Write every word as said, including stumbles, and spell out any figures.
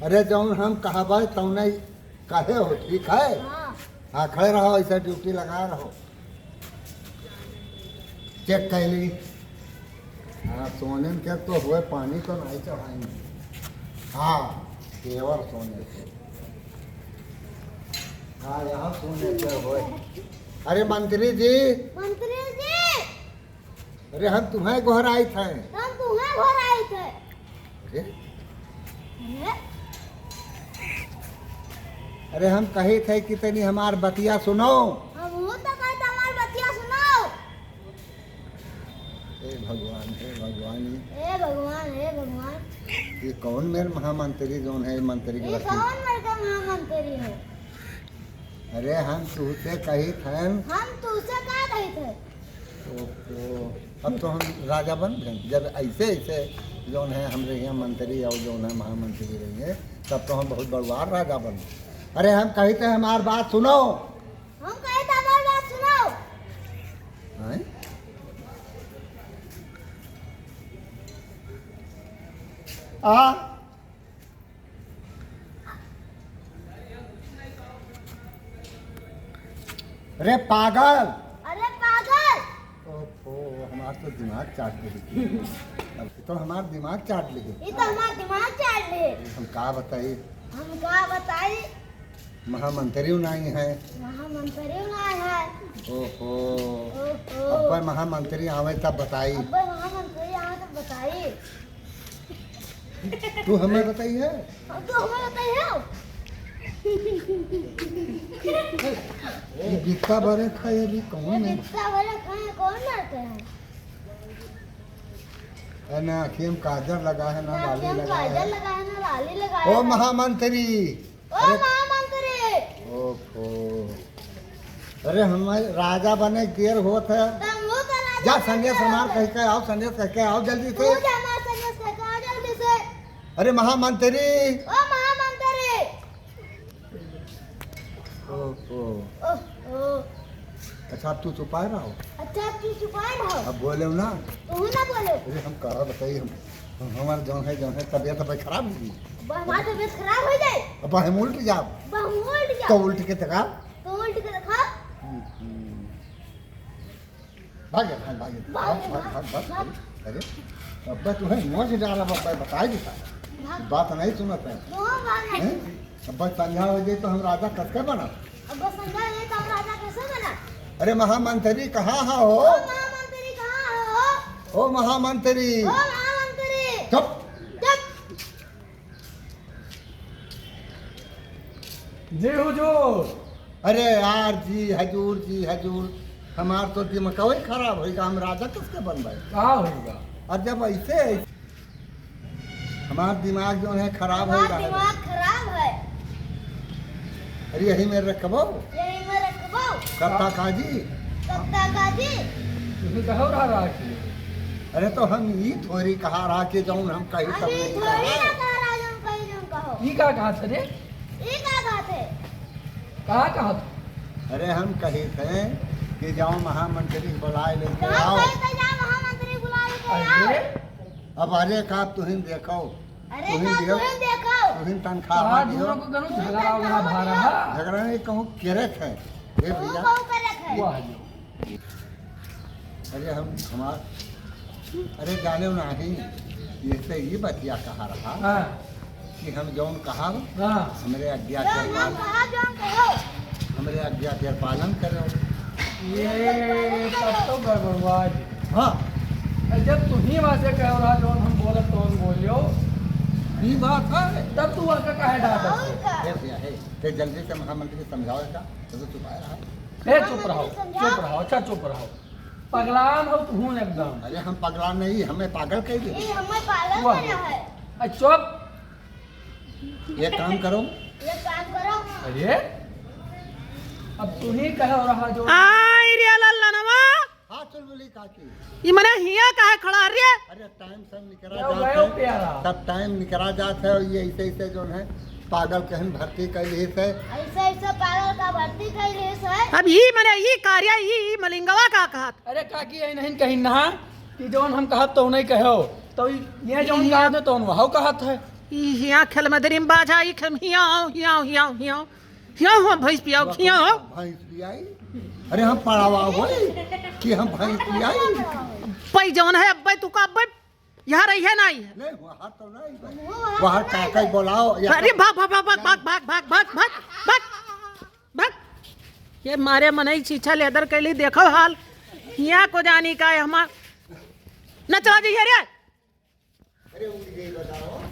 अरे, जौन हम कहबै, तौने कहे हो, ठीक है? हाँ। हाँ, खड़े रहो, ऐसे ड्यूटी लगा रहो। चेक कर ली। हाँ, सोने के तो हुए, पानी तो नहीं चढ़ाएंगे। हाँ, केवल सोने के। हाँ, यहाँ सोने के हुए। अरे मंत्री जी। मंत्री जी। अरे हम तुम्हें गोहराइत हैं। हम तुम्हें गोहराइत हैं। अरे? अरे? अरे हम कहित है कि तनी हमार बतिया सुनो। हम वो तो कहते हमार बतिया सुनो। हे भगवान, हे भगवान। हे भगवान, हे भगवान। ये कौन मेर महामंत्री जौन है, मंत्री के ये बच्चे? कौन मेर का महामंत्री है? अरे हम तुझसे कहित हैं। हम तुझसे का कहित है? ओहो, अब तो हम राजा बन गए। जब ऐसे, ऐसे जौन है हमरे यहाँ मंत्री और जौन है महामंत्री रही है, तब तो हम बहुत बड़वार राजा बन गए। अरे हम कहित है, हमार बात सुनो। हम कहित है, हमार बात सुनो। हैं? आ? अरे पागल! अरे पागल! ओहो, हमार तो दिमाग चाट ले। अब तो हमार दिमाग चाट ले। ये तो हमार दिमाग चाट ले। हम का बताई? हम का बताई? महामंत्री नहीं है। महामंत्री नहीं है। ओहो। ओहो। अब्बे महामंत्री आवे तब बताई। अब्बे महामंत्री आवे तब बताई। तू हमें बताई है? तू हमें बताई है? ये बित्ता भरे खाए अभी कौन ये है? बित्ता भरे खाए कौन मारते हैं? ए, ना आँखी में काजर लगा है, ना ना लाली आँखी में लगा काजर है। लगा है, ना लाली लगा ओ है। महामंत्री, ओ अरे महामंत्री। ओहो। अरे हमारे राजा बने के देर होत है। तब वो तो राजा जा बने संदेश के हमार होत है। कह के आओ, संदेश कह के आओ जल्दी से। तू जा हमार संदेश कह के आओ जल्दी से। अरे महामंत्री। ओ महामंत्री। ओहो। ओहो। अच्छा, अब तू चुपाए रहो। अच्छा, अब तू चुपाए रहो। अब बोले ना। तू ना बोलो। अरे हम कहा बताई हम, हम, हमार जौन है, जौन है तबियत भाई खराब हो गई। अब हमार तबियत खराब हो जाए। अब हम उल्ट जाब। अब हम उल्ट जाब। तो उल्ट के देखा। तो उल्ट के देखा। हम्म, हम्म। भाग जा, भाग, भाग जा। भाग, भाग, भाग, भाग, भाग, भाग। भाग। अरे, अब्बे तुम्हें मौज डाला, अब्बे बताए देता। भाग। बात नहीं सुनत है। वो बात नहीं। हैं? अब्बे संझा हो जाए तो हम राजा कसके बना। अब्बे संझा हो जाए तो हम राजा कैसे बना? अरे महामंत्री कहाँ हा हो? ओ महामंत्री कहाँ हा हो? ओ महामंत्री। ओ महामंत्री। चुप। चुप। जी हुजूर। अरे यार जी, हजूर जी, हजूर, हमार तो दिमगवे खराब होइगा, हम राजा किसके बनबे? का होइगा? और जब ऐसे, हमार दिमाग जौन है खराब हमार होइगा। दिमाग खराब है। अरे यही में रखबो। यही में रखबो। कत्ता काजी। कत्ता काजी। तुम कहो रहा, रहा कि? अरे तो हम ई थोड़ी कहा रहा कि जौन हम कही हम तब ई नहीं थोड़ी कहा। ना कहा रहा, जौन कही, जौन कहो। ई का कहा थे रे? ई का कहा थे? कहा कहा थे? अरे हम कही थे कि जाओ महामंत्री बुलाए लेके जाओ, आओ। कही थे जाओ महामंत्री बुलाए लेके आओ। अरे? अब अरे का तुहिन देखो। अरे तुहिन का दियो। तुहिन देखो। तुहिन तनख्वाह कहा दियो। दोनों को करो झगड़ा वगड़ा भा रहा। झगड़ा नहीं कहूँ केरे थे। ए तू भैया। कहूँ केरे थे। वाह जी। अरे हम, हमार, अरे जाने नाही, ये से ये बतिया कहा रहा हाँ। कि हम जौन कहा, हाँ। हमरे आज्ञा के जौन हम पालन, कहा, जौन कहो। हमरे आज्ञा के पालन करो। ये तब तो गड़बड़वा जी। हाँ। जब तुही वहाँ से कहो रहा, जौन हम बोलत, तौन बोलियो। ई बात है। तब तू वहाँ का काहे डांटत और है? का? हे भैया, हे, ते जल्दी से महामंत्री के समझाओ ऐसा, तो तू चुपाए रहा। ए, चुप रहो, समझाओ। चुप रहो, अच्छा चुप रहो। पगलान हो तुहूँ एकदम। अरे हम पगलान नहीं, हमें पागल कह दे। ये हमें पागल वाह। बना है। ए, चुप। ये काम करो। ये काम करो। अरे, अब तुही कहो रहा जो आई रे लल्लनवा। हाँ, चुलबुली काकी। ई मने हिया काहे खड़ा रे? अरे, टाइम सब निकरा गयो, जात गयो है। प्यारा। सब टाइम निकरा जात है और ये ऐसे, ऐसे जौन है, पागल कहन भर्ती कैली है। ऐसे, ऐसे पागल का भर्ती कैली है। अब ई मने ई कार्य, ई, ई मलिंगवा का कहत? अरे काकी, यही नहीं कहीं ना कि जौन हम कहत तो नहीं कहो, तो ई, ये जौन कहत है तो वह कहत है। ई हियाँ खेल मदरी में बाझा, ई खेल हियाँ आओ, हियाँ आओ, हियाँ आओ, हियाँ आओ। हियाँ हो भैंस पियाओ, हियाँ आओ। भैंस पियाई? अरे हम पड़ावा होई कि हम भैंस पियाई? पै जौन है अब्बे तू का अब्बे यहाँ रही है नहीं है। नहीं, वहाँ तो नहीं भाई। वहाँ काका ही बोलाओ, या अरे तो भाग, भाग, भाग, भाग, भाग, भाग, भाग, भाग, भाग, भाग, भाग। ये मारे मनई छीछा लेदर कैली, देखो हाल। हियाँ को जानी का है हमार। न चला जाइए रे। अरे उठ गई बताओ।